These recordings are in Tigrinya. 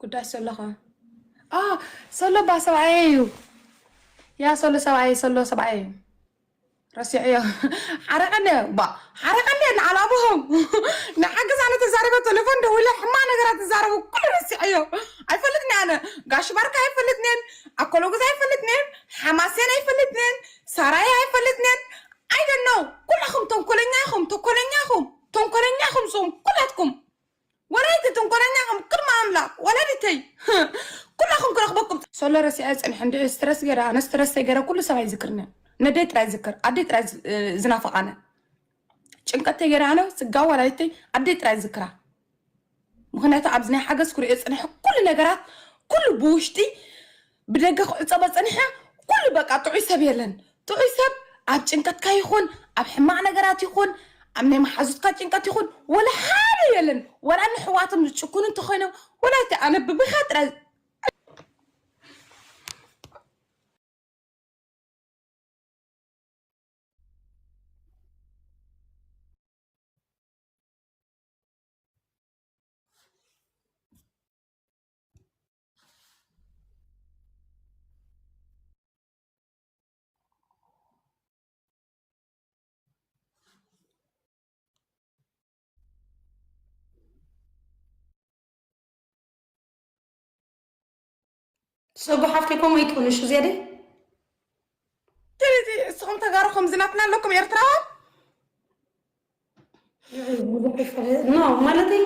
ጉዳይ ሰሎኻ። አ፣ ሰሎ ባ ሰብኣየ እዩ። ያ ሰሎ ሰብኣየ፣ ሰሎ ሰብኣየ እዩ። ረሲዐዮ። ሓረቐኒ፣ ባ፣ ሓረቐኒ፣ ንዓል ኣብሆም። ንሓገዝ ኣነ ተዛረበ፣ ቴሌፎን ደዊለ፣ ሕማ ነገራት ተዛረቡ፣ ኩሉ ረሲዐዮ። ኣይፈልጥኒ ኣነ። ጋሽ ባርካ ኣይፈልጥንን፣ ኣኮሎጉዝ ኣይፈልጥንን፣ ሓማሴን ኣይፈልጥንን፣ ሳራይ ኣይፈልጥንን። I don't know። ኩላኹም ተንኮለኛ ኢኹም፣ ተንኮለኛ ኢኹም፣ ተንኮለኛ ኢኹም፣ ሶም ኩላትኩም። ወላዲተይ ተንኮለኛ ኢኹም፣ ቅድሚ ኣምላኽ፣ ወላዲተይ። ኩላኹም ክረኽበኩም። ሶሎ ረሲዐ ጸኒሐ፣ እንድዒ ስትረስ ገይረ፣ ኣነ ስትረስ ተይገይረ፣ ኩሉ ሰብ ኣይዝክርኒ። ነደይ ጥራይ ዝክር፣ ኣደይ ጥራይ ዝ-፣ ዝናፍቕ ኣነ። ጭንቀት ተይገይረ፣ ኣነ ስጋ ወላዲተይ፣ ኣደይ ጥራይ ዝክራ። ምኽንያቱ፣ ኣብዚ ናይ ሓገዝ ክሪኦ ዝጸንሐ ኩሉ ነገራት፣ ኩሉ ብውሽጢ፣ ብደገ ክዕጸቦ ጸኒሐ፣ ኩሉ በቃ ጥዑይ ሰብ የለን። ጥዑይ ሰብ ኣብ ጭንቀትካ ይኹን፣ ኣብ ሕማቕ ነገራት ይኹን፣ ኣብ ናይ መሓዙትካ ጭንቀት ይኹን፣ ወላ ሓደ የለን። ወላ ንሕዋቶም ዝጭኩኑ እንተኾይኖም፣ ወላ እቲ ኣነ ብብኻ ጥራይ ሰጉ ሓፍተይ ከምኡ ኣይትኹንሽ፣ ዝያደይ። ስለዚ እስኹም ተጋሩ ከምዚ ናትና ኣለኩም ኤርትራውያን? ብዙሕ ይፈለ-፣ ኖ፣ ማለተይ፣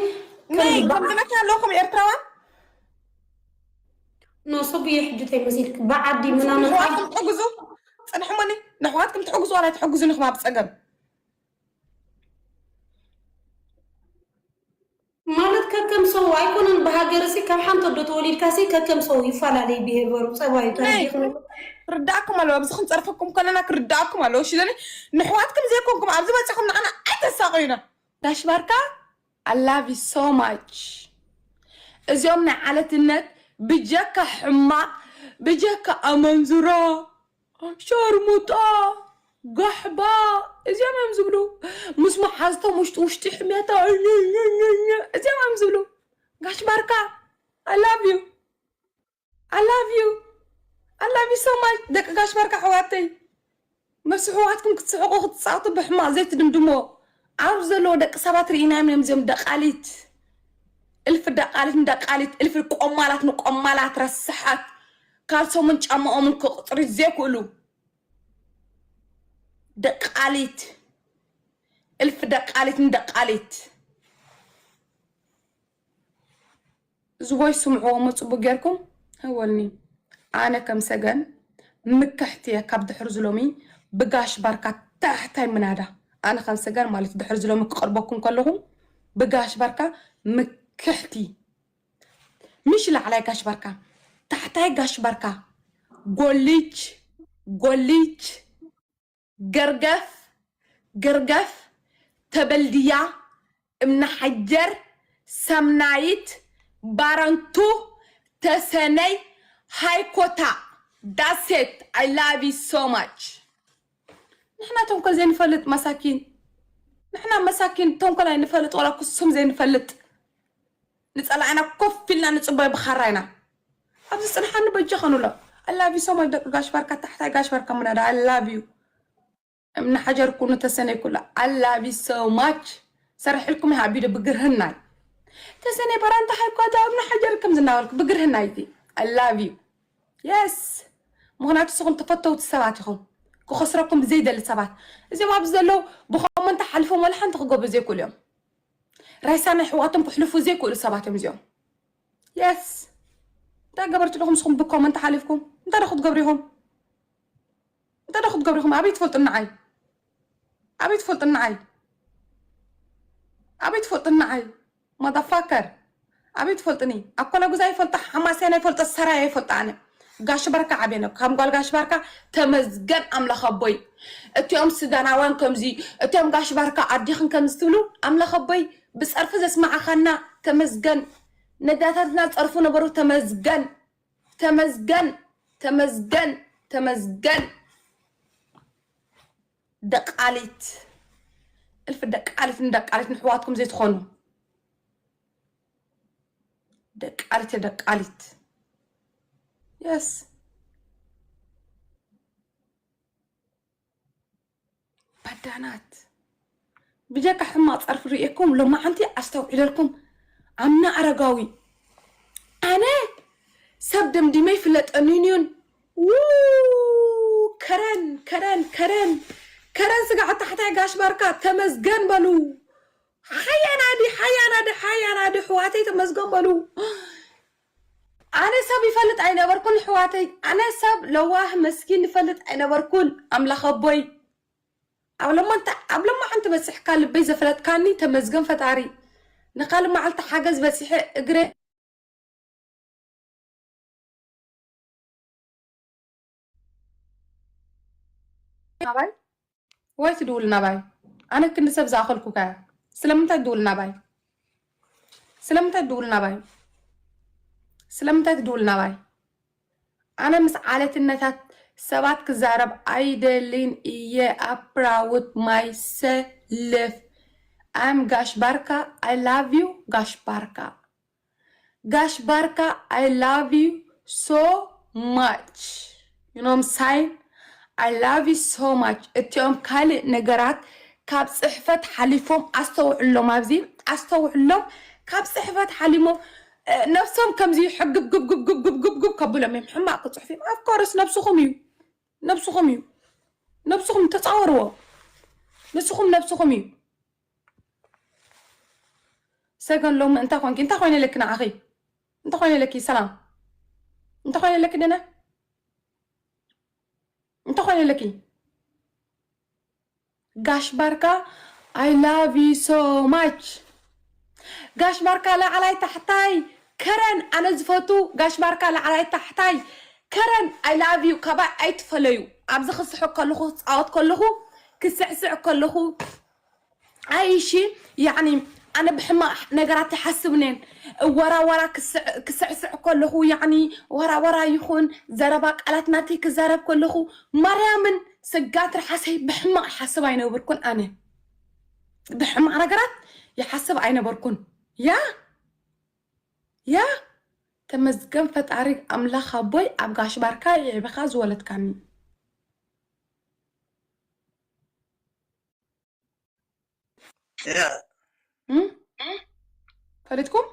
ናይ ከምዚ በዓ-፣ ከምዚ ናትና ኣለኩም ኤርትራውያን? ኖ፣ ሰጉ የሕጅተይ መሲልክ፣ ብዓዲ ምናምን ንሕዋትኩም ትሕግዙ፣ ጽንሕሙኒ፣ ንሕዋትኩም ትሕግዙ ዋላ ትሕግዙ ንኹም ኣብ ጸገም? ማለት ከከም ሰው ኣይኮነን፣ ብሃገር ሲ ካብ ሓንቲ ኣዶ ተወሊድካ ሲ ከከም ሰው ይፈላለይ፣ ብሄቨሩ፣ ጸባዩ፣ ናይ ታሪኹ። ክርዳእኩም ኣለዎ፣ ኣብዚ ክንጸርፈኩም ከለና ክርዳእኩም ኣለዎ። እሺ፣ ዘኒ ንሕዋትኩም ዘይኮንኩም ኣብዚ በጺኹም ንዓና ኣይተሳቕዩና። ጋሽ ባርካ፣ I love you so much። እዚኦም ናይ ዓለትነት ብጀካ ሕማቕ፣ ብጀካ ኣመንዝሮ፣ ሸርሙጣ፣ ጋሕባ፣ እዚኦም እዮም ዝብሉ። ምስ መሓዝቶም ውሽጢ ውሽጢ ሕሜታ፣ እዚኦም እዮም ዝብሉ። ጋሽ ባርካ፣ I love you። I love you። I love you so much። ደቂ ጋሽ ባርካ ኣሕዋተይ፣ ምስ ኣሕዋትኩም ክትስሕቁ ክትጻወቱ ብሕማቕ ዘይትድምድሞ። ኣብ ዘለዎ ደቂ ሰባት ርኢናዮም እዮም እዚኦም ደቃሊት። እልፊ ደቃሊት ንደቃሊት፣ እልፊ ቆማላት ንቆማላት ረሳሓት፣ ካልሶምን ጫማኦምን ክቕጽሪ ዘይክእሉ ደቃሊት፣ እልፊ ደቃሊት ንደቃሊት። እዚ ወይ ስምዕዎ እሞ ጽቡቅ ጌርኩም ህወልኒ። ኣነ ከም ሰገን ምክሕቲ እየ ካብ ድሕሪ ዝሎሚ ብጋሽ ባርካ ታሕታይ ምናዳ። ኣነ ከም ሰገን ማለት ድሕሪ ዝሎሚ ክቐርበኩም ከለኹ ብጋሽ ባርካ ምክሕቲ። ምሽ ላዕላይ ጋሽ ባርካ፣ ታሕታይ ጋሽ ባርካ፣ ጎልጅ፣ ጎልጅ፣ ገርገፍ፣ ገርገፍ፣ ተበልድያ፣ እምኒ ሓጀር፣ ሰምናይት፣ ባረንቱ፣ ተሰነይ፣ ሃይኮታ። That's it. I love you so much። ንሕና ተንኮል ዘይንፈልጥ መሳኪን። ንሕና መሳኪን ተንኮል ኣይንፈልጥ፣ ዋላ ክሱም ዘይንፈልጥ። ንጸላእና ኮፍ ኢልና ንጽበዮ ብኻራ ኢና። ኣብዚ ጽንሓኒ በጃ ኸኑሎ። I love you so much ደቂ ጋሽ ባርካ፣ ታሕታይ ጋሽ ባርካ ምናዳ። I love you። እምኒ ሓጀር ኩኑ ተሰነይ ኩላ። I love you so much። ሰርሕልኩም ይሃብ ቪድዮ ብግርህናይ። ተሰነይ በራንታ ሓይኳታ እምኒ ሓጀር ከም ዝናበልኩ ብግርህናይ እቲ። I love you። Yes። ምኽንያቱ ንስኹም ተፈተውቲ ሰባት ኢኹም። ክኸስረኩም ዘይደሊ ሰባት። እዚኦም ኣብዚ ዘለዉ ብኮመንት ሓሊፎም ወላ ሓንቲ ክገብሩ ዘይክእሉ እዮም። ሬሳ ናይ ኣሕዋቶም ክሕልፉ ዘይክእሉ ሰባት እዮም እዚኦም። Yes። እንታይ ገበርቲ ዲኹም ንስኹም ብኮመንት ሓሊፍኩም? እንታይ ዶ ክትገብሩ ኢኹም? እንታይ ዶ ክትገብሩ ኢኹም? ኣበይ ትፈልጡ ንዓይ? ኣበይ ትፈልጡ ንዓይ? ኣበይ ትፈልጡ ንዓይ? Motherfucker። ኣበይ ትፈልጥኒ? ኣኮላጉዛ ይፈልጣ፣ ሓማስያን ኣይፈልጦ፣ ሰራይ ኣይፈልጦ ኣነ። ጋሽ ባርካ ዓብየ ነው። ከም ጓል ጋሽ ባርካ ተመስገን ኣምላኽ ኣቦይ። እቲኦም ሱዳናውያን ከምዚ፣ እቲኦም ጋሽ ባርካ ኣዲኽን ከምዚ ትብሉ፣ ኣምላኽ ኣቦይ ብጸርፊ ዘስማዓኻና ተመስገን። ነዳታትና ጸርፉ ነበሩ፣ ተመስገን። ተመስገን፣ ተመስገን፣ ተመስገን። ደቃሊት፣ እልፊ ደቃሊት ንደቃሊት ንሕዋትኩም ዘይትኾኑ። ደቃሊት ደቃሊት። የስ። ባዳናት። ብጀካ ሕማቕ ጸርፊ ርእየኩም ሎማዓንቲ ኣስተውዒለልኩም። ኣምና ኣረጋዊ፣ ኣነ ሰብ ደምዲመ ይፍለጠኒን እዩን። ው፣ ከረን ከረን ከረን ከረን ስጋዕ ታሕታይ ጋሽ ባርካ ተመስገን በሉ። ሓያናዲ ሓያናዲ ሓያናዲ ኣሕዋተይ ተመስገን በሉ። ኣነ ሰብ ይፈልጥ ኣይነበርኩን ኣሕዋተይ። ኣነ ሰብ ለዋህ መስኪን ይፈልጥ ኣይነበርኩን። ኣምላኽ ኣቦይ፣ ኣብ ለማንታ ኣብ ለማዓንቲ በጺሕካ ልበይ ዘፈለጥካኒ ተመስገን ፈጣሪ። ንኻልእ መዓልቲ ሓገዝ በጺሐ እግረ ናባይ? ወይ ትድውል ናባይ? ኣነ ክንዲ ሰብ ዝኣኸልኩካ እያ። ስለምንታይ ትድውል ናባይ? ስለምንታይ ትድውል ናባይ? ስለምንታይ ትድውል ናባይ? ኣነ ምስ ዓለትነታት ሰባት ክዛረብ ኣይደልን እየ። I'm proud myself. I'm ጋሽ ባርካ። I love you ጋሽ ባርካ። ጋሽ ባርካ, I love you so much. You know what I'm saying? I love you so much. እቲኦም ካልእ ነገራት ካብ ጽሕፈት ሓሊፎም ኣስተውዕሎም፣ ኣብዚ ኣስተውዕሎም። ካብ ጽሕፈት ሓሊሞም እ፣ ነብሶም ከምዚ ሕግብ ግብ ግብ ግብ ግብ ግብ ግብ ከብሎም እዮም። ሕማቕ ክጽሕፉ እዮም። Of course ነብስኹም እዩ፣ ነብስኹም እዩ፣ ነብስኹም ተጻወርዎ። ንስኹም ነብስኹም እዩ። ሰገን ሎሚ እንታይ ኮንኪ? እንታይ ኮይነ ለኪ ንዓኺ? እንታይ ኮይነ ለኪ? ሰላም እንታይ ኮይነ ለኪ? ደና እንታይ ኮይነ ለኪ? ጋሽ ባርካ, I love you so much. ጋሽ ባርካ ላዕላይ ታሕታይ ከረን፣ ኣነ ዝፈቱ ጋሽ ባርካ ላዕላይ ታሕታይ ከረን፣ I love you። ካባይ ኣይትፈለዩ። ኣብዚ ክስሕቅ ከለኹ፣ ክጻወት ከለኹ፣ ክስዕስዕ ከለኹ፣ ኣይ እሺ፣ ያዕኒ ኣነ ብሕማቕ ነገራት ይሓስብ ነን። ወራወራ ክስዕ-፣ ክስዕስዕ ከለኹ፣ ያዕኒ ወራወራ ይኹን ዘረባ ቃላት ናተይ ክዛረብ ከለኹ፣ ማርያምን ስጋት ርሓሰይ ብሕማቕ ይሓስብ ኣይነበርኩን። ኣነ ብሕማቕ ነገራት ይሓስብ ኣይነበርኩን። ያ፣ ያ፣ ተመስገን ፈጣሪ ኣምላኽ ኣቦይ፣ ኣብ ጋሽ ባርካ የዕቢኻ ዝወለድካኒ። ያ። እም? ፈሊጥኩም?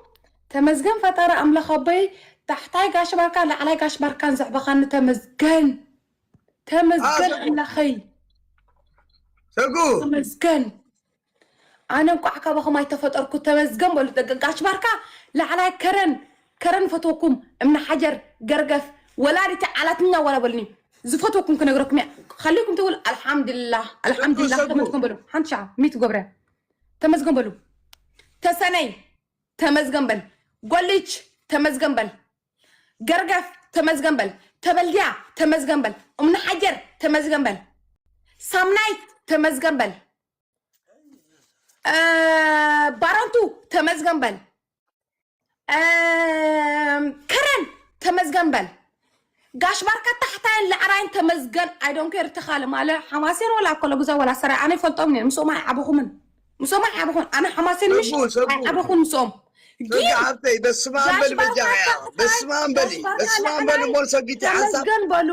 ተመስገን ፈጣሪ ኣምላኽ ኣቦይ፣ ታሕታይ ጋሽ ባርካ፣ ላዕላይ ጋሽ ባርካን ዘዕበኻኒ ተመስገን። ተመስገን ኣሰጉ። ኣምላኸይ። ሰጉ። ተመስገን። ኣነ እንቋዕ ካባኹም ኣይተፈጠርኩ፣ ተመስገን በሉ። ደቂ ጋሽ ባርካ፣ ላዕላይ ከረን፣ ከረን ፈትወኩም፣ እምኒ ሓጀር፣ ገርገፍ፣ ወላዲት ዓላትና ወላ በልኒ። ዝፈትወኩም ክነግረኩም እየ። ከሊኩም ትብል፣ ኣልሓምዱሊላህ፣ ኣልሓምዱሊላህ፣ ሰጉ። ተመስገን በሉ። ሓንቲ ሻዓ፣ ሚት ጎብረ። ተመስገን በሉ። ተሰነይ፣ ተመስገን በል። ጎልጅ፣ ተመስገን በል። ገርገፍ፣ ተመስገን በል። ተበልድያ፣ ተመስገን በል። እምኒ ሓጀር፣ ተመስገን በል። ሳምናይት፣ ተመስገን በል። እ፣ ባረንቱ፣ ተመስገን በል። እ፣ ከረን፣ ተመስገን በል። ጋሽ ባርካ ታሕታይን ላዕራይን ተመስገን። I don't care ተኻለ ማለ ሓማሴን ወላ ኮሎ ግዛ ወላ ሰራይ፣ ኣነ ይፈልጦም እየ። ምስኦም ኣይዓበኹምን። ምስኦም ኣይዓበኹን። ኣነ ሓማሴን ምሽ ሰጉ፣ ሰጉ። ኣይዓበኹን ምስኦም። ሰጉ ግን ሓብተይ፣ በስመ ኣብ ጋሽ በሊ ባርካ በጃ እያ። ታሕታይ፣ በስመ ኣብ በሊ፣ ጋሽ ባርካ በስመ ኣብ በሊ ላዕላይ እሞ ሰጊቲ ሓሳብ። ተመስገን በሉ።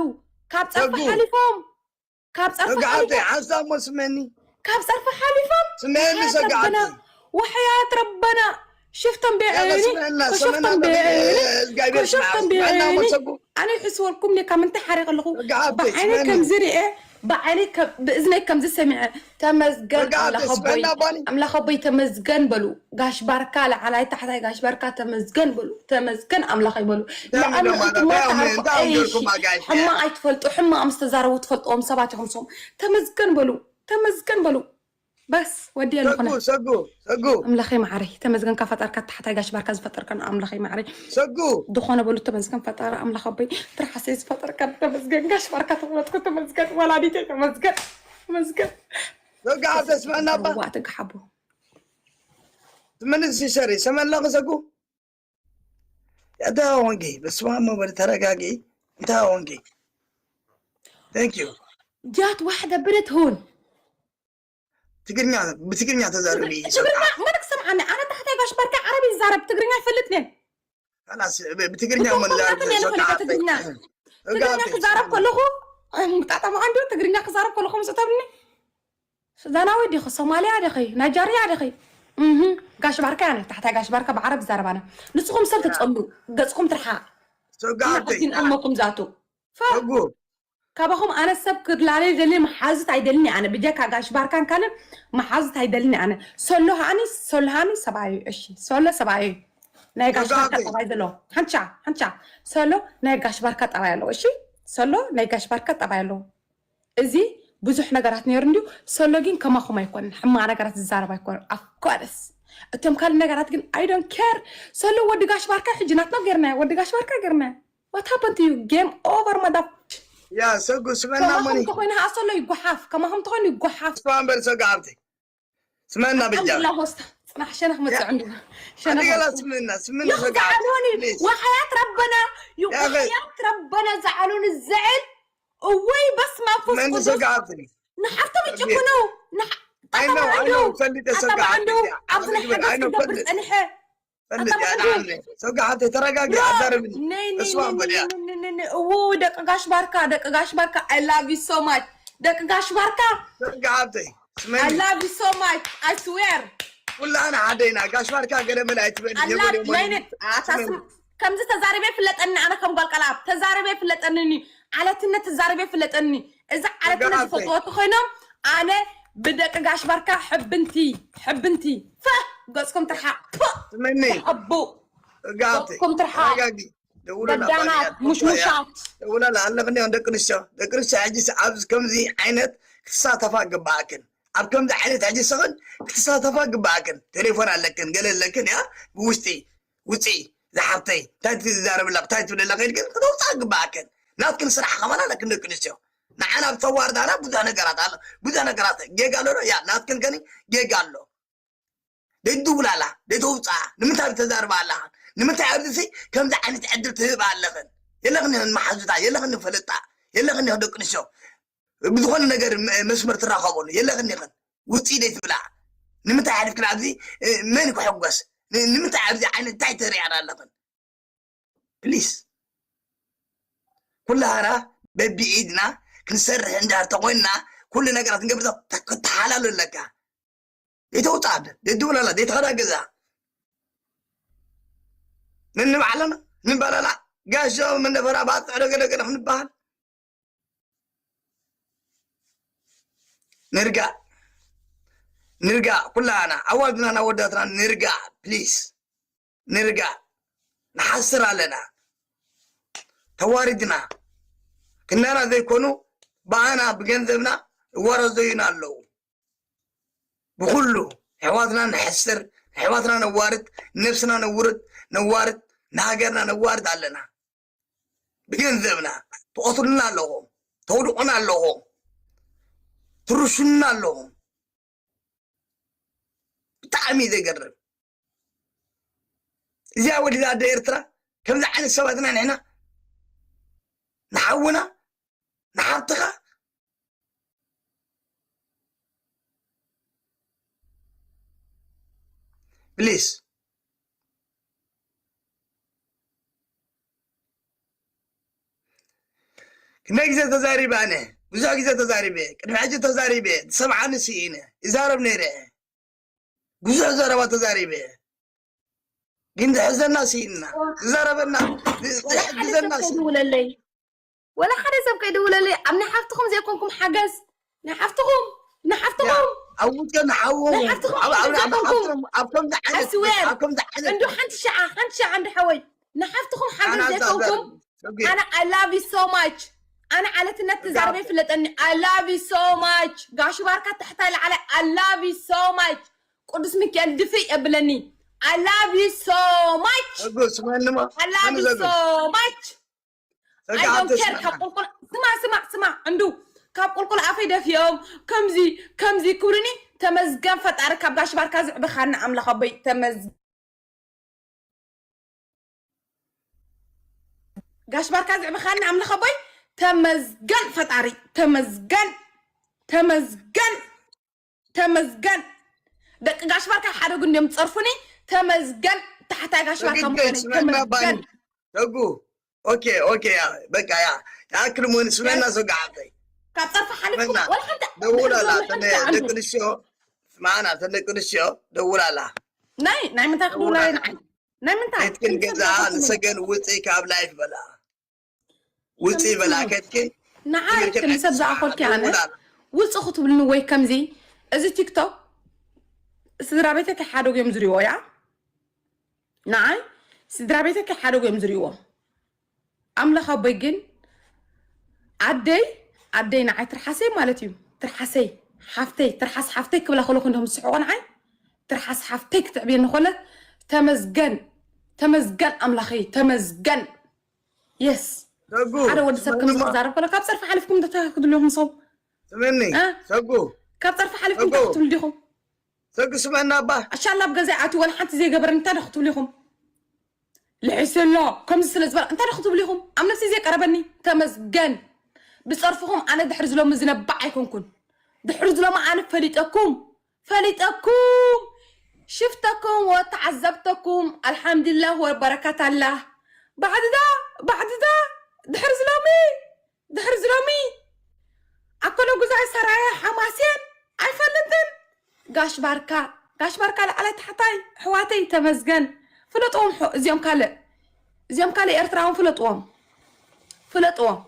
ካብ ጸርፊ ሰጉ። ሓሊፎም፣ ካብ ጸርፊ ሰጉ ሓብተይ፣ ሓሊፎም፣ ሓሳብ እሞ ስመኒ። ካብ ጸርፊ ሓሊፎም፣ ስመኒ ወሕያት ሰጉ ረበና፣ ሓብተይ። ወሕያት ረበና፣ ሽፍቶም ያ ብዐይኒ፣ በስመና፣ ከሸፍቶም ሰመና በሊ፣ ብዐይኒ፣ እግዚኣብሔር ከሸፍቶም ስምዓና፣ ስምዓና ብዐይኒ። እሞ ሰጉ። ኣነ ይሕስወልኩም እየ፣ ካብ ምንታይ ሓሪቐ ኣለኹ? ሰጉ ሓብተይ፣ ብዓይነይ ስመኒ። ከምዚ ርእየ፣ ብዓይነይ ከ-፣ ብእዝነይ ከምዚ ሰሚዐ። ተመስገን ረጋዕቲ ኣምላኽ ኣቦይ፣ ስመና ባኒ። ኣምላኽ ኣቦይ ተመስገን በሉ። ጋሽ ባርካ ላዕላይ ታሕታይ፣ ጋሽ ባርካ ተመስገን በሉ። ተመስገን ኣምላኸይ በሉ። እንታይ ለኣም እዮም እቲ ማለት? ሞት እንታይ እዮም፣ ዓርኩ እንታይ እዮም ኣይሽ፣ ገርኩም ኣጋይሽ? ሕማቕ ኣይትፈልጡ፣ ሕማቕ ምስ ተዛረቡ ትፈልጥዎም ሰባት ኢኹም ንስኹም። ተመስገን በሉ። ተመስገን በሉ። በስ ወዲ ሰጉ፣ ኣለኹነ። ሰጉ፣ ሰጉ። ኣምላኸይ መዓረይ፣ ተመስገን ካብ ፈጠርካ ታሕታይ ጋሽ ባርካ ዝፈጠርካ ኣምላኸይ መዓረይ። ሰጉ። ዝኾነ በሉ ተመስገን ፈጣሪ ኣምላኽ ኣቦይ፣ ትርሓሰይ ዝፈጠርካ ተመስገን፣ ጋሽ ባርካ ተወለድኩ ተመስገን፣ ወላዲተይ ተመስገን፣ ተመስገን። ሰጉ፣ ኣብ ተስፋ እናባ። ዋዕ ትግሓቦ። ትመልስ ይሰሪ፣ ሰመላኺ ሰጉ። ያዳ ወንጌ፣ በስመ ኣብ መበል ተረጋጊ፣ እንታ ወንጌ። Thank you። ጃት ዋሕደ ብረት ሆን። ትግርኛ፣ ብትግርኛ ተዛረቢ። ትግርኛ መን ክሰምዓኒ? ኣነ ታሕታይ ጋሽ ባርካ ዓረብ ይዛረብ፣ ትግርኛ ይፈልጥ ነን። ብትግርኛ እኮ መዛረብ ኩላትና ኢና ንፈልጦ ትግርኛ። ትግርኛ ክዛረብ ከለኹ፣ ጣጣ መዓንዶ ትግርኛ ክዛረብ ከለኹ ምስ እተብኒ፣ ሱዳናዊ ዲኺ፣ ሶማልያ ዲኺ፣ ናይጀርያ ዲኺ? እህ፣ ጋሽ ባርካ ያነ፣ ታሕታይ ጋሽ ባርካ ብዓረብ ዝዛረብ ኣነ። ንስኹም ሰብ ትጸሉ፣ ገጽኩም ትርሓቕ። ሰጋብተይ። ዲን እመኩም ዛቱ። ፈ-፣ ሰጉ። ካባኹም ኣነ ሰብ ክላለ ይደሊ፣ መሓዙት ኣይደልኒ ኣነ። ብጀካ ጋሽ ባርካን ካልእ መሓዙት ኣይደልኒ ኣነ። ሶሎ ሃኒ፣ ሶሎ ሃኒ ሰብኣዩ፣ እሺ። ሶሎ ሰብኣዩ። ናይ ጋሽ ባርካ ሰጋብተይ። ጠባይ ዘለዎ። ሓንቻ፣ ሓንቻ። ሶሎ ናይ ጋሽ ባርካ ጠባይ ኣለዎ፣ እሺ? ሶሎ ናይ ጋሽ ባርካ ጠባይ ኣለዎ። እዚ ብዙሕ ነገራት ነይሩ እንድዩ። ሶሎ ግን ከማኹም ኣይኮነን። ሕማቕ ነገራት ዝዛረብ ኣይኮነን። Of course። እቶም ካልእ ነገራት ግን I don't care። ሶሎ ወዲ ጋሽ ባርካ ሕጂ ናትና ጌርናዮ። ወዲ ጋሽ ባርካ ጌርናዮ። What happened to you? Game over, mother-። ያ፣ ሰጉ፣ ስመና ከማኹም ሞኒ። ተኾይኑ ኸዓ ሶሎ ይጓሓፍ። ከማኹም ተኾይኑ ይጓሓፍ። ስማ እምበር ሰጉ ሃብተይ። ስመና በጃ። ኣልሐምዱሊላህ ሆስታ። ጽናሕ ሸነኽ መጽእ ያ። እንዲ። ሸነኽ ኣደገላ መጽእ። ስመና፣ ስመና ይኽ ሰጉ ሃብተይ፣ ዝዓሉኒ please። ወሓያት ረበና፣ ዩ-፣ ያ፣ ኸ- ወሓያት ረበና ዝዓሉኒ ዝዕል። እወይ በስመ አብ መንፈስ መንፈስ ቅዱስ። ሰጉ ሃብተይ። ንሓፍቶም ይጭክኑ። ንሓ-፣ I know፣ I know፣ ፈልጠ ሰጉ ሃብተይ። ኣብዚ ናይ ሓገዝ ክገብር ጸኒሐ። ፈልጥ ኣታ እያ፣ መዓንዱ። ንዓም ነይ። ሰው ጋር ተረጋጊ፣ ብሮ፣ ኣዛርብኒ። ነይ፣ ነይ፣ እሱ ነይ፣ ኣንበል እያ። ነይ፣ ነይ፣ ነይ፣ ነይ። እዎ፣ ደቂ ጋሽ ባርካ፣ ደቂ ጋሽ ባርካ፣ I love you so much። ደቂ ጋሽ ባርካ፣ ሰው ጋር ሃብተይ፣ ስመኒ። I love you so much። I swear። ኩላና ሓደ ኢና። ጋሽ ባርካ ገለ መለ ኣይትበል። I የጎል love የሞል። you። ኣታ ስመኒ። ስም-፣ ከምዚ ተዛሪበ ፍለጠኒ፣ ኣነ ከም ጓል ቀልኣብ ተዛሪበ ፍለጠኒ። ዓለትነት ተዛሪበ ፍለጠኒ። እዛ ዓለትነት ጋብተይ። ዝፈልጥዎ ተኾይኖም፣ ኣነ ብደቂ ጋሽ ባርካ ሕብንቲ፣ ሕብንቲ። ፈ፣ ገጽኩም ትርሓቕ። ፕ፣ ስመኒ። ተሓቡ። ጋብተይ። ገጽኩም ትርሓቕ። ተረጋጊ። ደውለላ በዳናት፣ ባርያ፣ ሙሽሙሻት። ደውለላ፣ ኣለኽኒ ደቂ ኣንስትዮ። ደቂ ኣንስትዮ ሕጂ ኣብዚ ከምዚ ዓይነት ክትሳተፋ ግባኣክን። ኣብ ከምዚ ዓይነት ሕጂ ሰኽን ክትሳተፋ ግባኣክን። ቴሌፎን ኣለክን፣ ገለ ኣለክን፣ ያ፣ ብውሽጢ። ውፂ፣ ዝሓፍተይ፣ እንታይ ትዛረብላ፣ እንታይ ትብለላ ከይድክን ከተውፅኣ ግባኣክን። ናትክን ስራሕ ከማን ኣለክን ደቂ ኣንስትዮ። ንዓና ብተዋርዳና ብዙሕ ነገራት ኣሎ። ብዙሕ ነገራት ጌጋ ኣሎ ዶ? ያ፣ ናትክን ከኒ ጌጋ ኣሎ። ደይትድውላላ፣ ደይተውፅኣ። ንምንታይ ተዛርባ ኣለኽን? ንምንታይ ኣብዚ ከምዚ ዓይነት ዕድል ትህባ ኣለኽን? የለኽን መሓዙታ፣ የለኽን ፈለጣ፣ የለኽን ደቂ ኣንስትዮ። ብዝኾነ ነገር መ-፣ መስመር ትራኸበሉ የለኽን ኢኽን። ውፅኢ ደይ ትብላ። ንምንታይ ሓሊፍክን ኣብዚ፣ እ፣ መን ክሕጎስ? ን-፣ ንምንታይ ኣብዚ ዓይነት እንታይ ተሪኣና ኣለኽን? ፕሊስ። ኩላህና በቢኢድና ክንሰርሕ እንድሕር ተኾይንና፣ ኩሉ ነገራት ክንገብር ተ-፣ ክትሓላሉ ኣለካ። ደይተውፅኣ፣ ደይትውለላ፣ ደይተኸዳ ገዛ። ነንባዕልና፣ ንበላላ፣ ጋሻ መነፈራ ባፅዕ ዶ ገለ ገለ ክንበሃል። ንርጋእ፣ ንርጋእ፣ ኩላና ኣዋልድናን ኣወዳትናን ንርጋእ፣ ፕሊስ፣ ንርጋእ። ንሓስር ኣለና፣ ተዋሪድና፣ ክናና ዘይኮኑ ብኣና ብገንዘብና ይዋረዘዩና ኣለዉ። ብኹሉ ኣሕዋትና ነሕስር፣ ኣሕዋትና ነዋርድ፣ ነብስና ነውርድ፣ ነዋርድ፣ ንሃገርና ነዋርድ ኣለና። ብገንዘብና ትቐትሉና ኣለኹም፣ ተውድቑና ኣለኹም፣ ትርሹኑና ኣለኹም። ብጣዕሚ እዩ ዘገርም። እዚኣ ወሊዳ ኣደ ኤርትራ ከምዚ ዓይነት ሰባት ኢና ንሕና ንሓውና ንሓብትኻ ፕሊስ። ክንደይ ግዜ ተዛሪበ ኣነ፣ ብዙሕ ግዜ ተዛሪበ፣ ቅድሚ ሕጂ ተዛሪበ፣ ዝሰምዓኒ ስኢነ፣ ይዛረብ ነይረ። ብዙሕ ዘረባ ተዛሪበ። ግን ዝሕዘና ስኢንና። ዝዛረበና፣ ዝ-፣ ወላ ሓደ ዝሕግዘና ሰብ ስኢንና። ከይድውለለይ። ወላ ሓደ ሰብ ከይድውለለይ። ኣብ ናይ ሓፍትኹም ዘይኮንኩም ሓገዝ። ናይ ሓፍትኹም፣ ናይ ሓፍትኹም። ኣብ ውጭ ንሓዉ፣ ናይ ሓፍትኹም ኣብ፣ ኣብ፣ ሓገዝ ኣብ ዘይኮንኩም። ሓፍቶም፣ ኣብ ከምዚ ዓይነት፣ I swear። ኣብ ከምዚ ዓይነት እንዶ ሓንቲ ሸዓ፣ ሓንቲ ሸዓ እንዶ ሓወይ። ናይ ሓፍትኹም ሓገዝ ኣና ዘይኮንኩም። ዛዛር፣ ኦኬ። ኣነ I love you so much። ኣነ ዓለትነት ተዛርበ ጋሽ ይፍለጠኒ። I love you so much። ጋሽ ባርካ ታሕታይ ላዕላይ I love you so much። ቅዱስ ሚካኤል ድፍእ የብለኒ። I love you so much። ሕጉስ መንማ፣ I love ኣነ you ዘግብ። So much። ጸጋ I don't ዓብተ care። ስምዓና። ካብ ቁልቁል፣ ስማ፣ ስማ፣ ስማ፣ እንዱ፣ ካብ ቁልቁል ኣፈይ ደፊኦም፣ ከምዚ፣ ከምዚ ክብሉኒ፣ ተመስገን ፈጣሪ፣ ካብ ጋሽ ባርካ ዝዕበኻኒ ኣምላኽ ኣቦይ፣ ተመዝ-፣ ጋሽ ባርካ ዝዕበኻኒ ኣምላኽ ኣቦይ፣ ተመስገን ፈጣሪ፣ ተመስገን፣ ተመስገን። ተመስገን። ደቂ ጋሽ ባርካ ሓደ ጉንዲ እዮም ዝጸርፉኒ። ተመስገን። ኣታ ጋሽ ባርካ ተግገ መኾነይ ስመና ባኒ ተመስገን። ተጉ ኦኬ ኦኬ ያ በቃ ያ ያክል ሙን ስመና ሰጋዓተይ ካብ ጸርፊ ሓሊፍኩም ስመና ወላ ሓንቲ ደውላላ ወላ ሓንቲ ተነ- ዓንዱ ደቂ ኣንስትዮ ስማና ተን ደቂ ኣንስትዮ ደውላላ ናይ ናይ ምንታይ ክድውላ ደውላላ ንዓይ ናይ ምንታይ ከይትክን ገዛ ንሰገን ውፅኢ ካብ ላይፍ በላ ውፅኢ በላ ከይትክን ንዓይ ክንሰብ ዝኣኸልኪ ኣነ ውፅ ክትብልኒ ወይ ከምዚ እዚ ቲክቶክ ስድራ ቤተይ ከሓደጉ እዮም ዝሪዎ እያ ንዓይ ስድራ ቤተይ ከሓደጉ እዮም ዝሪዎ ኣምላኽ ኣቦይ ግን ኣደይ ኣደይ ንዓይ ትርሓሰይ ማለት እዩ ትርሓሰይ ሓፍተይ ትርሓስ ሓፍተይ ክብላ ከለኹ እንደም ዝስሕቆ ንዓይ ትርሓስ ሓፍተይ ክትዕብየኒ ኮለት ተመስገን ተመስገን ኣምላኸይ ተመስገን የስ ሰጉ ሓደ ወዲ ሰብ ከም ስመኒ ዝዛረብ ከሎ ካብ ፀርፊ ሓሊፍኩም እንታይ ክትብሉ ኢኹም ሰው ስመኒ እ? ሰጉ ካብ ፀርፊ ሓሊፍኩም እንታይ ክትብሉ ዲኹም ሰጉ ስመና ኣባ ኣሻላ ኣብ ገዛይ ኣትዩ ወላ ሓንቲ ዘይገበረ እንታይ ዶ ክትብሉ ኢኹም ልሕስሎ ከምዚ ስለ ዝበለ እንታይ ዶ ክትብሉ ኢኹም ኣብ ነፍሲ ዘይቀረበኒ ተመስገን ብፀርፍኹም ኣነ ድሕሪ ዝሎሚ ዝነባዕ ኣይኮንኩን ድሕሪ ዝሎሚ ኣነ ፈሊጠኩም ፈሊጠኩም ሽፍተኩም ወተዓዘብተኩም ኣልሓምዱላህ ወበረካት ኣላህ ባዕድዳ ባዕድዳ ድሕሪ ዝሎሚ ድሕሪ ዝሎሚ ኣከሎ ጉዛይ ሰራየ ሓማሴን ኣይፈልጥን ጋሽ ባርካ ጋሽ ባርካ ላዕላይ ታሕታይ ኣሕዋተይ ተመስገን ፍለጥዎም እዚኦም ካልእ እዚኦም ካልእ ኤርትራውን ፍለጥዎም ፍለጥዎም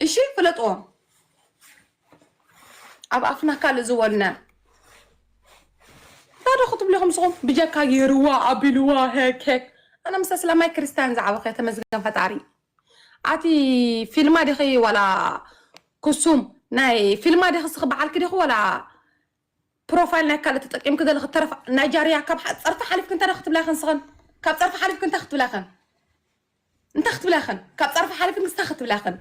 እሺ ፍለጥዎም ኣብ ኣፍና ካልእ ዝበልና እንታይ ዶ ክትብሉ ኢኹም ንስኹም ብጀካ ገይርዋ ኣቢልዋ ሄክ ሄክ ኣነ ምስ ኣስላማይ ክርስትያን ዝዓበኸ ተመስገን ፈጣሪ ኣቲ ፊልማ ዲኺ ዋላ ክሱም ናይ ፊልማ ዲኺ ስኺ በዓልኪ ዲኺ ዋላ ፕሮፋይል ናይ ካልእ ተጠቂምኪ ዘለኺ ተረፍ ናይጃርያ ካብ ሓ- ፀርፊ ሓሊፍኪ እንታይ ዶ ክትብላ ኢኽን ስኽን ካብ ፀርፊ ሓሊፍኪ እንታይ ክትብላ ኢኽን እንታይ ክትብላ ኢኽን ካብ ፀርፊ ሓሊፍኪ እንታይ ክትብላ ኢኽን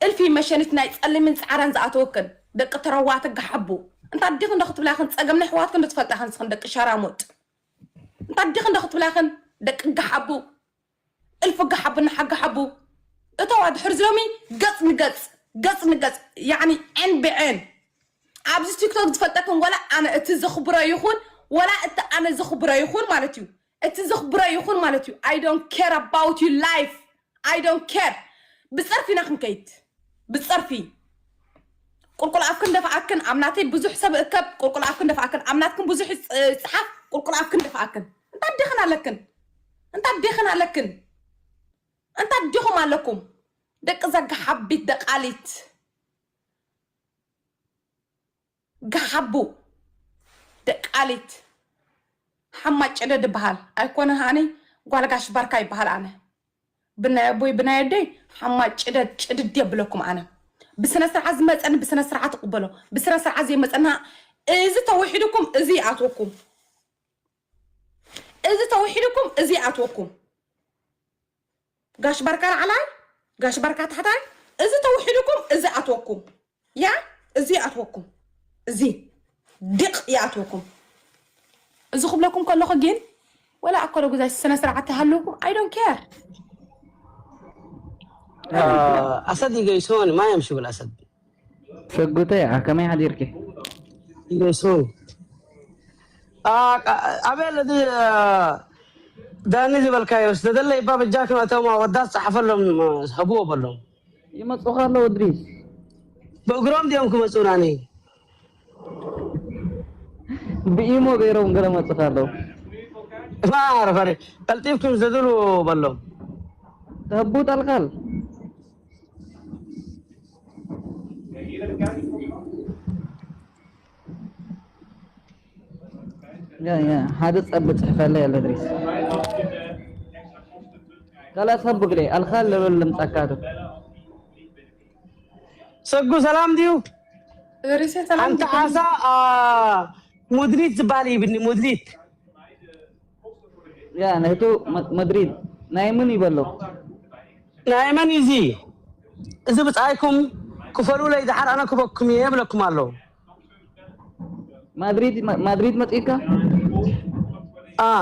እልፊ መሸኒት ናይ ፀሊምን ፃዕራን ዝኣተወክን ደቂ ተረዋተ ጋሓቡ እንታይ ዲኽን ዶ ክትብላ ኢኽን ፀገም ናይ ኣሕዋትክን ዶ ትፈልጣ ኢኽን ስኽን ደቂ ሸራሙጥ እንታይ ዲኽን ዶ ክትብላ ኢኽን ደቂ ጋሓቡ እልፊ ጋሓቡ ንሓጋሓቡ እተዋ ድሕሪ ዝሎሚ ገፅ ንገፅ ገፅ ንገፅ ያኒ ዐን ብዐን ኣብዚ ቲክቶክ ዝፈልጠክን ወላ ኣነ እቲ ዘኽብሮ ይኹን ወላ እቲ ኣነ ዘኽብሮ ይኹን ማለት እዩ እቲ ዘኽብሮ ይኹን ማለት እዩ I don't care about your life I don't care ብፀርፊ ኢና ክንከይድ ብፀርፊ ቁልቁል ኣፍክን ደፍኣክን ኣብ ናተይ ብዙሕ ሰብ እከብ ቁልቁል ኣፍክን ደፍኣክን ኣብ ናትክን ብዙሕ ፅ- ፅሓፍ ቁልቁል ኣፍክን ደፍኣክን እንታይ ዲኽን ኣለክን እንታይ ዲኽን ኣለክን እንታይ ዲኹም ኣለኩም ደቂ እዛ ገሓቢት ደቃሊት ገሓቡ ደቃሊት ሓማጭደ ድበሃል ኣይኮነ ሃኒ ጓልጋሽ ባርካ ይበሃል ኣነ ብናይ ኣቦይ ብናይ ኣደይ ሓማ ጭደድ ጭድድ የብለኩም ኣነ ብስነ ስርዓት ዝመፀኒ ብስነ ስርዓት እቅበሎ ብስነ ስርዓት ዘይመፀና እዚ ተውሒድኩም እዚ ይኣትወኩም እዚ ተውሒድኩም እዚ ይኣትወኩም ጋሽ ባርካ ላዕላይ ጋሽ ባርካ ታሕታይ እዚ ተውሒድኩም እዚ ኣትወኩም ያ እዚ ይኣትወኩም እዚ ድቕ ይኣትወኩም እዚ ክብለኩም ከለኹ ግን ወላ ኣኮ ዶ ጉዛይ ስነ ስርዓት ተሃልውኩም I don't care أسد يقيسون ما يمشي بالأسد ሰጉተይ ከመይ ሓዲርኪ يقيسون ኣበይ ኣለዚ ዳኒ ዝበልካዮ ስደደለ ይባ በጃክም ኣቶም ወዳት ፀሓፈሎም ህብዎ በሎም ይመፁኻ ኣለዉ ድሪስ ብእግሮም ድዮም ክመፁናኒ ብኢሞ ገይሮም ገለ መፁኻ ኣለዉ ማረፈሪ ቀልጢፍኩም ዘድሉ በሎም ተህቡ ጠልቃል ሓደ ጸብ ጽሕፈለይ ኣሎ ድሪስ ከላስ ሀቡ ግደይ ኣልኻል ልብል ልምጻካቱ ሰጉ ሰላም ድዩ ሪሴ ሰላም ሓንቲ ዓሳ ሙድሪት ዝበሃል ይብኒ ሙድሪት ያ ነቱ መድሪድ ናይ ምን ይበሎ ናይ መን እዩ እዚ እዚ ብፃይኩም ክፈሉለይ ድሓር ኣነ ክበኩም እየ ይብለኩም ኣለዉ ማድሪድ ማድሪድ መፅኢካ አ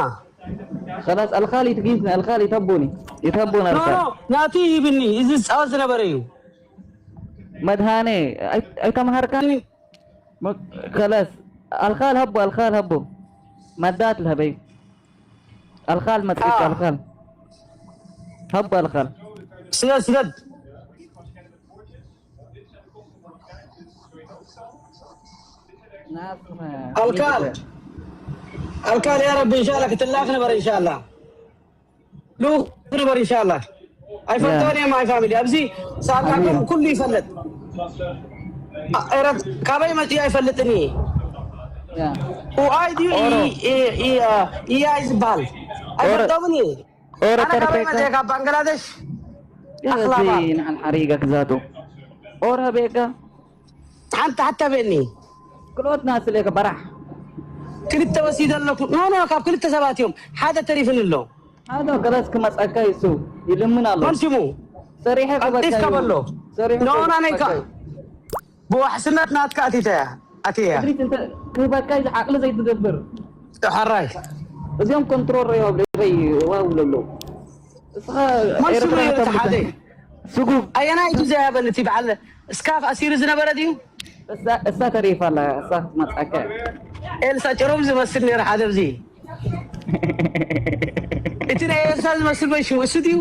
خلاص الخال يتقيسنا الخال يتبوني يتبون ኖ ኖ الخال ናቲ ይብኒ እዚ ዝፃወት ዝነበረ እዩ መድሃኔ ኣይተምሃርካኒ خلاص الخال هبو الخال هبو مدات لهبي ኣልኻል መጽኢካ ኣልኻል ሃባ ኣልኻል ስደድ ስደድ ኣልካል ኣልካል ያ ረቢ እንሻላ ክትላክ ንበር እንሻላ ልኡክ ንበር እንሻላ ኣይፈልጦን እዮም ኣይ ፋሚሊ ኣብዚ ሳቃቶም ኩሉ ይፈልጥ ኤረት ካበይ መፅኡ ኣይፈልጥን እዩ ኡኣይ ድዩ ኢኣይ ዝበሃል ኣይፈልጦምን እዩ ኣነ ካበይ መፅአ ካብ ባንግላደሽ ኣክላባ ንዓል ሓሪጋ ክዛቱ ኦር ሃቤጋ ሓንቲ ሓታ በኒ ክልኦትና ስለከ በራሕ ክልተ ወሲደ ኣለኩ ኖ ኖ ካብ ክልተ ሰባት እዮም ሓደ ተሪፍን ኣሎ ሓደ ገለስ ክመፀካ ይሱ ይልምን ኣሎ መን ሽሙ ሰሪሐ ቀልጢፍካ በሎ ሰሪሐ ኖ ናነይ ብዋሕስነት ናትካ ኣቲተ ኣትያ ክህበካ ዓቅሊ ዘይትገብር ሕራይ እዚኦም ኮንትሮል ዮም ዋው ለሎ መን ሽሙ ሓደ ስጉብ ኣየናይ እዩ ዘያበል እቲ በዓል እስካፍ ኣሲሩ ዝነበረ ድዩ እሳ ተሪፋ ኣላ እሳ ክትመፅኣካ ኤልሳ ጭሮም ዝመስል ነይሩ ሓደ ብዚ እቲ ናይ ኤልሳ ዝመስል ወይ ሽሙ እሱ ድዩ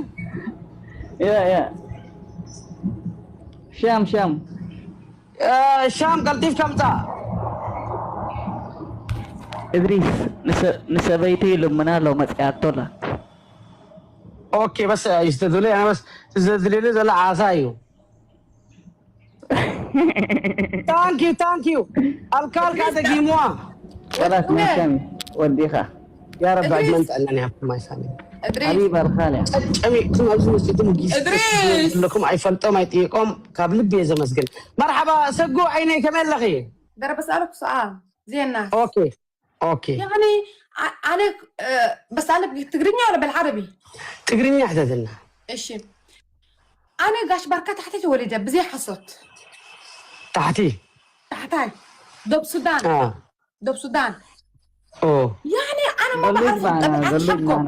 ሻም ሻም ሻም ቀልጢፍ ከምፃ እድሪስ ንሰበይቲ ይልምና ኣሎ መፅኣቶላ ኦኬ በስ ይስተድለ በስ ዘድልየሉ ዘሎ ዓሳ እዩ ታንኪዩ ታንኪዩ ኣልካልካ ደጊምዋ ጨላት መካሚ ወዲኻ يا رب عجمان تقلني هاكم ما يسامي حبيب الخالع ጨሚቅኩም ኣብዚ መሲኩም ጊዜ ኣለኩም ኣይፈልጦም ኣይጥይቆም ካብ ልቢ እየ ዘመስግን መርሓባ ሰጉ ዓይነይ ከመይ ኣለኺ ደረ በስኣለኩ ሰኣ ዜና ኦኬ ኦኬ ያኒ ኣነ በስኣለ ትግርኛ ወላ በልዓረቢ ትግርኛ ሕተትና እሺ ኣነ ጋሽ ባርካ ታሕቲ ተወሊደ ብዘይ ሓሶት ታሕቲ ታሕታይ ዶብ ሱዳን ዶብ ሱዳን ያኒ ኣነ ማ በዓል ጠቢዓት ሓቆም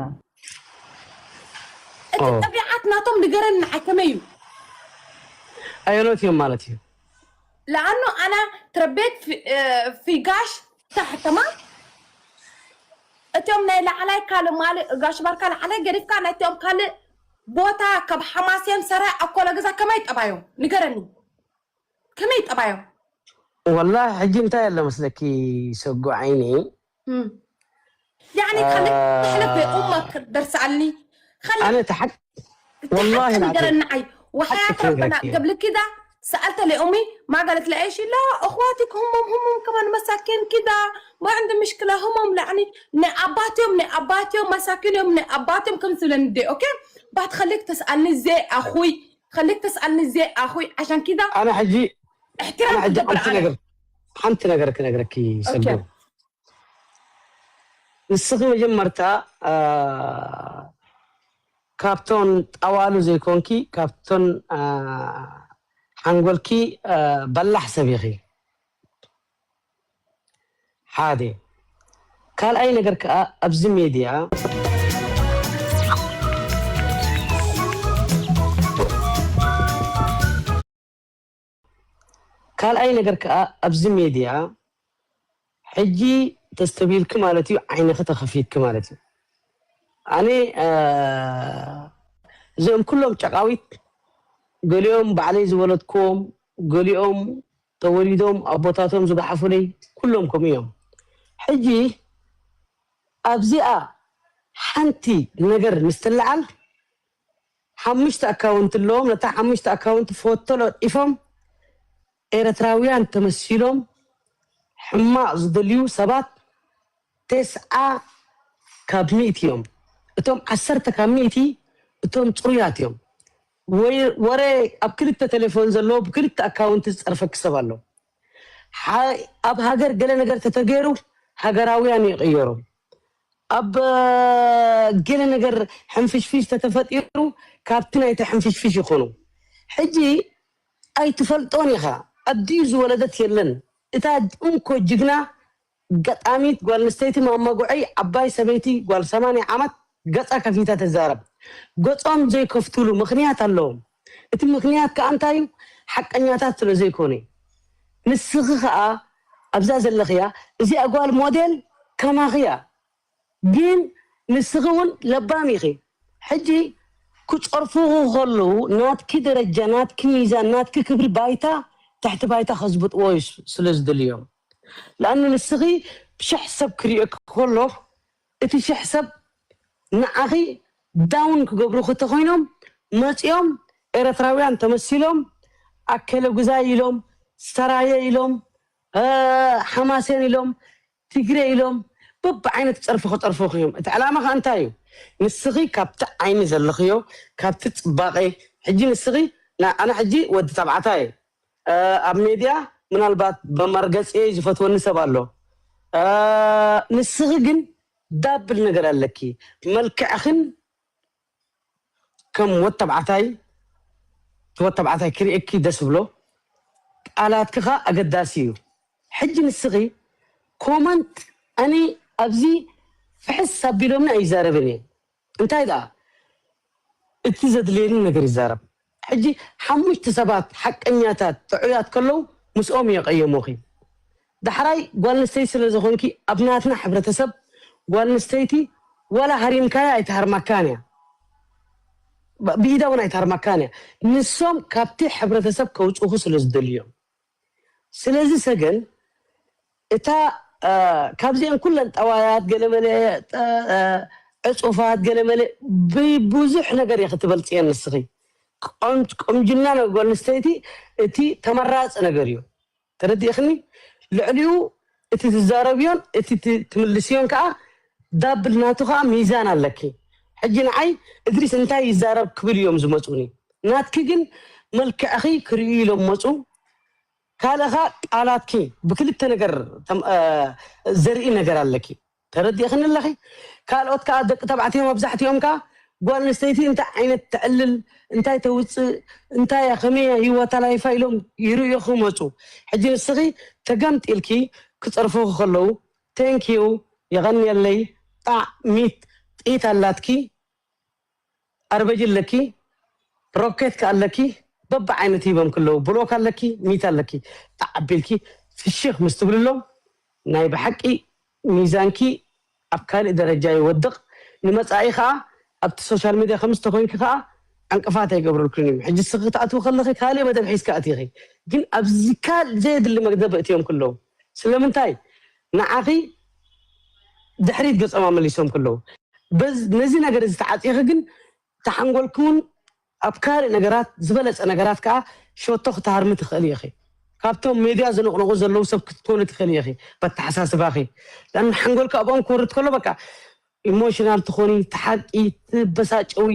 እቲ ጠቢዓት ናቶም ንገረኒ ንዓይ ከመይ እዩ ኣየኖት እዮም ማለት እዩ ለኣኑ ኣነ ትረቤት ፊጋሽ ታሕተማ እቲኦም ናይ ላዕላይ ካልእ ማል ጋሽ ባርካ ላዕላይ ገዲፍካ ናይቲኦም ካልእ ቦታ ካብ ሓማስያን ሰራይ ኣኮለ ገዛ ከመይ ጠባዮም ንገረኒ ከመይ ጠባዮም ወላ ሕጂ እንታይ ኣሎ መስለኪ ሰጉ ዓይኒ ያኒ ካልእ ተሕለፈ ኡማ ደርሰኣልኒ ኣነ ተሓቅ ወላሂ ንገረኒ ንዓይ وحياة ربنا قبل كده سألت لأمي ما قالت لي إيش لا أخواتك همهم همهم كمان مساكين كده ما عندي مشكلة همهم يعني نأباتهم نأباتهم مساكينهم نأباتهم كم سلندي أوكي بعد خليك تسألني زي أخوي خليك تسألني زي أخوي عشان كده أنا حجي احترام أنا حجي حنت نقر حنت نقر كنقرك سبب ንስኺ መጀመርታ ካብቶን ጠዋሉ ዘይኮንኪ ካብቶን ሓንጎልኪ በላሕ ሰብ ኢኺ ሓደ ካልኣይ ነገር ከዓ ኣብዚ ሜድያ ካልኣይ ነገር ከዓ ኣብዚ ሜድያ ሕጂ ተስተብሂልኪ ማለት እዩ ዓይንኺ ተኸፊትኪ ማለት እዩ ኣነ እዚኦም ኩሎም ጨቃዊት ገሊኦም ባዕለይ ዝወለድክዎም ገሊኦም ተወሊዶም ኣቦታቶም ዝጓሓፉለይ ኩሎም ከምኡ እዮም ሕጂ ኣብዚኣ ሓንቲ ነገር ምስ ትለዓል ሓሙሽተ ኣካውንት ኣለዎም ነታ ሓሙሽተ ኣካውንት ፎቶ ለጢፎም ኤረትራውያን ተመሲሎም ሕማቕ ዝደልዩ ሰባት ተስዓ ካብ ሚእቲ እዮም እቶም ዓሰርተ ካብ ሚእቲ እቶም ፅሩያት እዮም ወረ ኣብ ክልተ ቴሌፎን ዘለዎ ብክልተ ኣካውንት ዝፀርፈኪ ሰብ ኣሎ ኣብ ሃገር ገለ ነገር ተተገይሩ ሃገራውያን ይቕየሩ ኣብ ገለ ነገር ሕንፍሽፍሽ ተተፈጢሩ ካብቲ ናይቲ ሕንፍሽፍሽ ይኾኑ ሕጂ ኣይትፈልጦን ኢኻ ኣዲኡ ዝወለደት የለን እታ እንኮ ጅግና ገጣሚት ጓል ኣንስተይቲ ማማ ጉዐይ ዓባይ ሰበይቲ ጓል ሰማንያ ዓመት ገጻ ከፊታ ትዛረብ። ገጾም ዘይከፍትሉ ምኽንያት ኣለዎም። እቲ ምኽንያት ከኣ እንታይ እዩ? ሓቀኛታት ስለ ዘይኮኑ እዩ። ንስኺ ከኣ ኣብዛ ዘለኽያ እዚኣ ጓል ሞዴል ከማኺ እያ። ግን ንስኺ እውን ለባም ኢኺ። ሕጂ ክጸርፉ ከለዉ ናትኪ ደረጃ፣ ናትኪ ሚዛን፣ ናትኪ ክብሪ ባይታ ትሕቲ ባይታ ከዝብጥዎ እዩ ስ- ስለ ዝደልዮም። ለኣኑ ንስኺ ብሽሕ ሰብ ክሪኦ ከሎ እቲ ሽሕ ሰብ ንዓኺ ዳውን ክገብሩ ክተኮይኖም መፂኦም ኤረትራውያን ተመሲሎም ኣከለ ጉዛይ ኢሎም ሰራየ ኢሎም እ፣ ሓማሴን ኢሎም ትግሬ ኢሎም በብዓይነት ፀርፊ ክፀርፉ እዮም። እቲ ዕላማ ከዓ እንታይ እዩ? ንስኺ ካብቲ ዓይኒ ዘለኽዮ ካብቲ ፅባቐ ሕጂ ንስኺ ና- ኣነ ሕጂ ወዲ ተባዕታይ እየ። እ፣ ኣብ ሜድያ ምናልባት በመርገፂ ዝፈትወኒ ሰብ ኣሎ። እ፣ ንስኺ ግን ዳብል ነገር ኣለኪ። መልክዕኽን ከም ወድ ተባዕታይ እቲ ወድ ተባዕታይ ክርእየኪ ደስ ብሎ። ቃላትኪ ከዓ ኣገዳሲ እዩ። ሕጂ ንስኺ ኮመንት ኣነ ኣብዚ ፍሕስ ኣቢሎምኒ ኣይዛረብን እየ። እንታይ ደኣ እቲ ዘድልየኒ ነገር ይዛረብ። ሕጂ ሓሙሽተ ሰባት ሓቀኛታት ጥዑያት ከለዉ ምስኦም እየ ቀየሞኺ። ዳሕራይ ጓል ኣንስተይቲ ስለ ዝኾንኪ ኣብ ናትና ሕብረተሰብ ጓል ኣንስተይቲ ዋላ ሃሪምካያ ኣይትሃርማካን እያ። ብ- ብኢዳ እውን ኣይትሃርማካን እያ። ንሶም ካብቲ ሕብረተሰብ ከውፅኹ ስለ ዝደልዮም። ስለዚ ሰገን እታ እ፣ ካብዚአን ኩለን ጠዋያት ገለመለ እ፣ ዕፁፋት ገለመለ ብብዙሕ ነገር እየ ክትበልፅየን ንስኺ። ቆም- ቆምጅና ናይ ጓል ኣንስተይቲ እቲ ተመራፂ ነገር እዩ። ተረዲእኽኒ? ልዕሊኡ እቲ ትዛረብዮን እቲ ት- ትምልስዮን ከዓ ዳብል ናቱ ከዓ ሚዛን ኣለኪ። ሕጂ ንዓይ እድሪስ እንታይ ይዛረብ ክብል እዮም ዝመፁኒ። ናትኪ ግን መልክዕኺ ክርእዩ ኢሎም መፁ። ካልእኻ ቃላትኪ ብክልተ ነገር ተም- እ፣ ዘርኢ ነገር ኣለኪ። ተረዲእኽኒ ኣለኺ? ካልኦት ከዓ ደቂ ተባዕትዮ መብዛሕትኦም ከዓ ጓል ኣንስተይቲ እንታይ ዓይነት ተዕልል እንታይ ተውፅእ እንታይ እያ ከመይ እያ ህይወታ ላይፋ ኢሎም ይርእዩ ክመፁ። ሕጂ ንስኺ ተገምጢልኪ ክፀርፉኺ ከለዉ ቴንኪዩ የቐንየለይ ጣዕ ሚት ጥኢት ኣላትኪ ኣርበጅ ኣለኪ፣ ሮኬት ከ ኣለኪ፣ በብዓይነት ሂቦም ክለዉ ብሎክ ኣለኪ፣ ሚት ኣለኪ። ተዓቢልኪ ፍሽኽ ምስ ትብልሎም ናይ ብሓቂ ሚዛንኪ ኣብ ካልእ ደረጃ ይወድቕ። ንመጻኢ ከኣ ኣብቲ ሶሻል ሚድያ ከም ዝተኮንኪ ከኣ ዕንቅፋት ኣይገብረልኩን እዮም። ሕጂ ንስኺ ክትኣትዊ ከለኺ ካልእ መደብ ሒዝካ ኣቲኺ፣ ግን ኣብዚ ካልእ ዘየድሊ መደብ እእትዮም ክለዉ ስለምንታይ ንዓኺ ድሕሪት ገጾም ኣመሊሶም ክለዉ በዝ- ነዚ ነገር እዚ ተዓፂኺ ግን ተሓንጎልኪ እውን ኣብ ካልእ ነገራት ዝበለፀ ነገራት ከዓ ሸቶ ክትሃርሚ ትኽእሊ ኢኺ። ካብቶም ሜድያ ዝንቕንቑ ዘለዉ ሰብ ክትኮኑ ትኽእሊ ኢኺ። በተሓሳስባኺ ለኣን ሓንጎልኪ ኣብኦም ክወርድ ከሎ በቃ ኢሞሽናል ትኾኒ፣ ትሓቂ፣ ትበሳጨዊ።